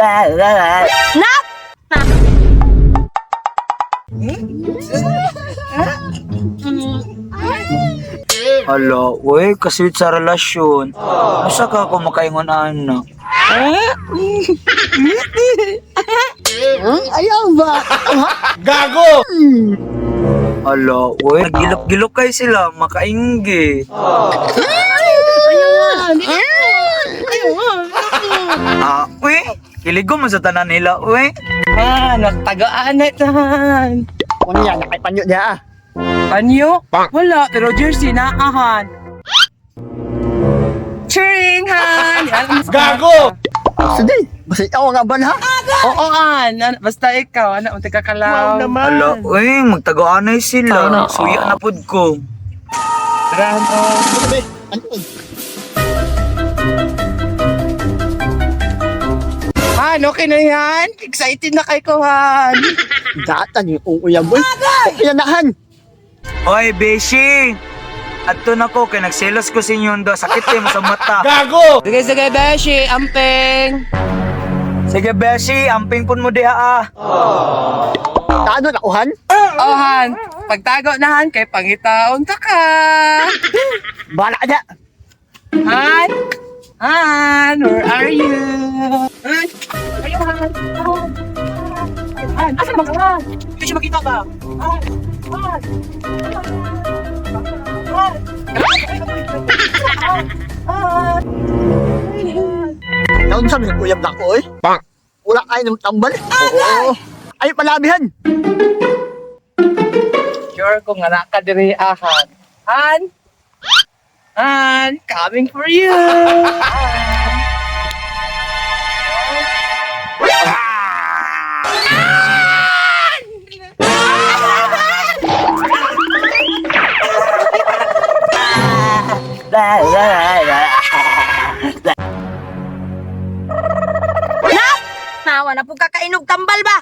Nak! Hala, uy, kasweet sa relasyon. Asa ka ako makaingon ana? Ayaw ba? Gago! Hala, uy, nagilok-gilok kay sila, makainggit. Ah, uy, kiligo man sa tanan nila, uy. Han, nagtagaan na itahan. Unya, nakaipanyo niya ah. Panyo? Wala, pero jersey na ahan. Cheering, Han! Gago! Sige, basta ikaw nga ba na? Oo, Han. Basta ikaw, anak, muntik ka kalaw. Hala, uy, magtagoanay sila. Suya na pud ko. Tarahan, oh. Sabi, ano? Han, okay na yan. Excited na kay ko, Han. Datan yung uyab boy. Okay na nahan. Hoy, Beshi! Adto na ko kay nagselos ko sa inyo do. Sakit eh mo sa mata. Gago! Sige, sige, Beshi. Amping. Sige, Beshi, amping pun mo diha ah. Kaano na uhan? Oh, Han. Pagtago na, Han, kay pangitaon ta ka. Bala ka niya. Han? Han, where are you? Han? Are you, Han? Han? Han, asan ba ka, Han? Hindi siya makita ba? Han? Han? Han? Han? Han? Naon sa mga uyab na ko eh. Wala kayo ng tambal. Oo. Ay, palabihan. Sure ko nga nakadiri, ah, Han. Han? Han, coming for you! Han. Nak! Nawa na po kakainog tambal ba?